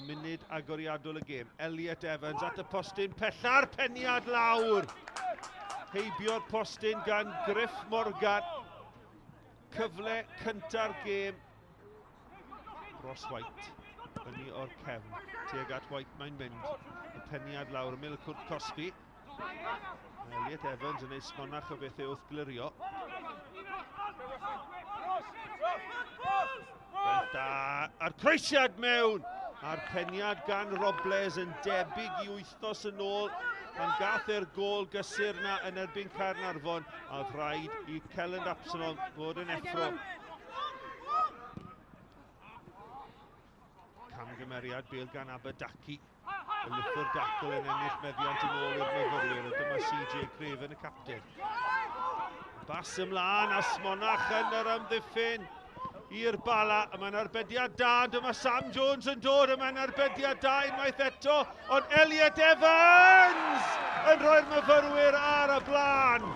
Ym munud agoriadol y gêm, Elliot Evans at y postyn pella'r peniad lawr. Heibio'r postyn gan Griff Morgan. Cyfle cynta'r gêm. Ross White, fyny o'r cefn. Tuag at White mae'n mynd. Y peniad lawr, ymyl y cwrt cosbi. Elliot Evans yn ei smonach o beth wrth glirio. Da, a'r croesiad mewn! A'r peniad gan Robles yn debyg i wythnos yn ôl pan gath e'r gôl gysur na yn erbyn Caernarfon a oedd rhaid i Kelland Absalom fod yn effro. Camgymeriad bêl gan Aberdaki. Y Luther Dacl yn ennill meddiant yn ôl i'r myfyrwyr. A dyma CJ Craven y capten. Bas ymlaen a Smonach yn yr amddiffyn i'r Bala. A mae'n arbediad da. Dyma Sam Jones yn dod. A mae'n arbediad da unwaith eto. Ond Elliot Evans yn rhoi'r myfyrwyr ar y blaen.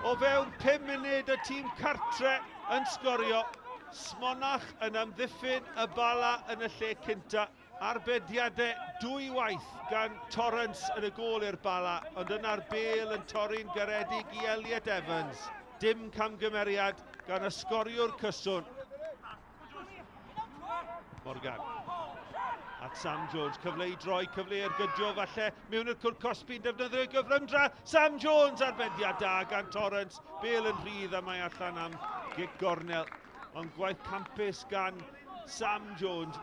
O fewn 5 munud y tîm cartre yn sgorio. Smonach yn amddiffyn y Bala yn y lle cynta. Arbediadau dwy waith gan Torrance yn y gôl i'r Bala, ond yna'r bêl yn torri'n garedig i Elliot Evans. Dim camgymeriad gan y sgoriwr cyswn. Morgan. At Sam Jones, cyfle i droi, cyfle i'r gydio falle, mewn i'r cwrt cosbi'n defnyddio ei gyflymdra. Sam Jones, arbediad da gan Torrance, bêl yn rhydd a mae allan am gic gornel. Ond gwaith campus gan Sam Jones.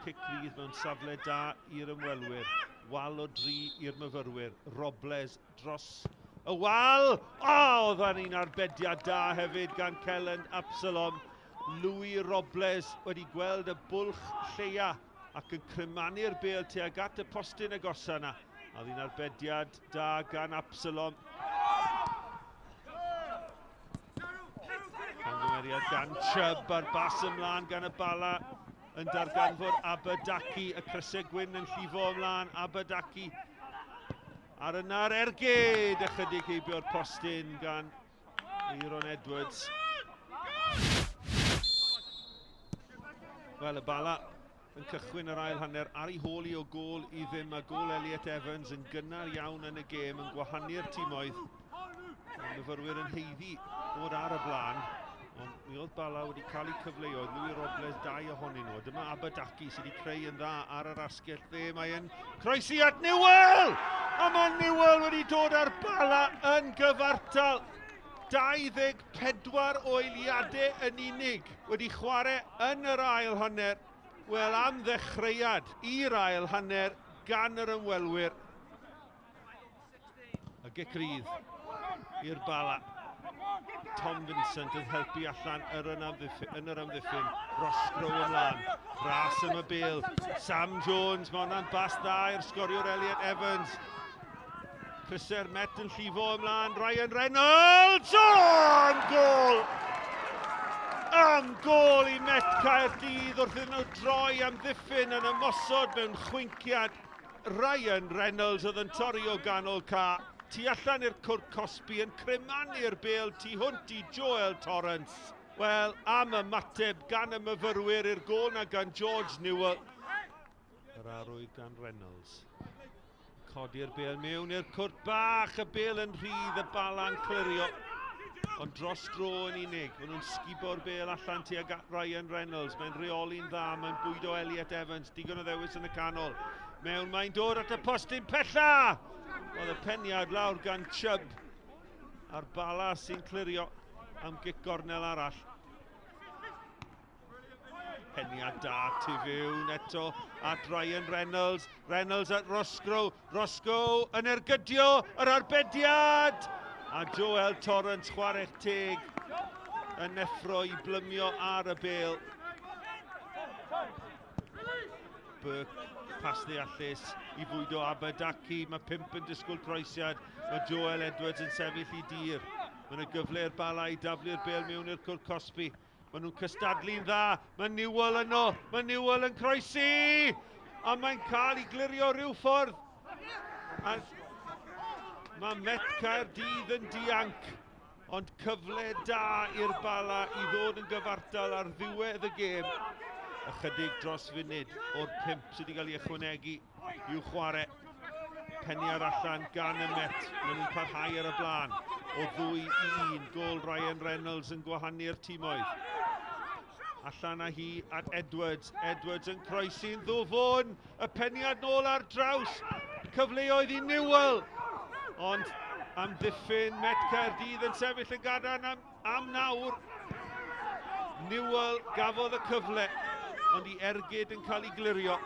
Cic rydd mewn safle da i'r ymwelwyr. Wal o dri i'r myfyrwyr. Robles dros y wal. O, oh, oedd un arbediad da hefyd gan Kellen Absalom. Louis Robles wedi gweld y bwlch lleia ac yn crymanu'r bêl tuag at y postyn agosa yna. A oedd un arbediad da gan Absalom. Camgymeriad gan Chubb a'r bas ymlaen gan y Bala yn darganfod Aberdaki, y crysau gwyn yn llifo ymlaen, Aberdaki ar yna'r ergyd, ychydig heibio'r postyn gan Aaron Edwards. Wel, y Bala yn cychwyn yr ail hanner ar ei hôl i o gôl i ddim a gôl Elliot Evans yn gynnar iawn yn y gêm yn gwahanu'r timoedd. Mae'r myfyrwyr yn haeddu bod ar y blaen, ond mi oedd Bala wedi cael eu cyfleoedd, Louis Robles dau ohonyn nhw. Dyma Aberdaki sydd wedi creu yn dda ar yr asgell dde. Mae'n croesi at Newell! A mae Newell wedi dod ar Bala yn gyfartal. 24 o eiliadau yn unig wedi chwarae yn yr ail hanner. Wel, am ddechreuad i'r ail hanner gan yr ymwelwyr. Y gic rydd i'r Bala. Tom Vincent yn helpu allan yr yn, amddiffyn, yn yr amddiffyn. Roscrow ymlaen. Ras am y bêl. Sam Jones, mae hwnna'n bas dda i'r sgoriwr Elliot Evans. Cryser Met yn llifo ymlaen, Ryan Reynolds! O, am gôl! Am gôl i Met Caerdydd wrth iddyn nhw droi am ddiffyn yn ymosod mewn chwinciad. Ryan Reynolds oedd yn torri o ganol ca. Tu allan i'r cwrt cosbi yn cremanu'r bêl tu hwnt i Joel Torrance. Wel, am ymateb gan y myfyrwyr i'r gôl na gan George Newell. Yr arwydd gan Reynolds. Codi'r bêl mewn i'r cwrt bach, y bêl yn rhydd, y bala'n clirio. Ond dros dro yn unig, maen nhw'n sgubo'r bêl allan tuag at Ryan Reynolds. Mae'n rheoli'n dda, mae'n bwydo Elliot Evans, digon o ddewis yn y canol. Mewn mae'n dod at y postyn pella! Oedd y peniad lawr gan Chubb a'r bala sy'n clirio am gic gornel arall. Peniad da tu fewn eto at Ryan Reynolds. Reynolds at Roscrow. Roscoe yn ergydio yr arbediad! A Joel Torrance chwarae teg yn effro i blymio ar y bêl. Burke, pas ddeallus i fwydo Aberdaki. Mae pump yn disgwyl croesiad. Mae Joel Edwards yn sefyll i dir. Mae yna gyfle i'r Bala i daflu'r bêl mewn i'r cwrt cosbi. Maen nhw'n cystadlu'n dda. Mae Newell yno. Mae Newell yn croesi! A mae'n cael ei glirio rhyw ffordd. A mae Met Caerdydd yn dianc. Ond cyfle da i'r Bala i ddod yn gyfartal ar ddiwedd y gêm. Ychydig dros funud o'r 5 sydd wedi cael ei ychwanegu i'w chwarae. Peniad allan gan y Met. Maen nhw'n parhau ar y blaen o 2-1. Gôl Ryan Reynolds yn gwahanu'r timoedd. Allan â hi at Edwards. Edwards yn croesi'n ddwfwn. Y peniad nôl ar draws. Cyfleoedd i Newell. Ond amddiffyn Met Caerdydd yn sefyll yn gadarn am nawr. Newell gafodd y cyfle, ond i ergyd yn cael ei glirio.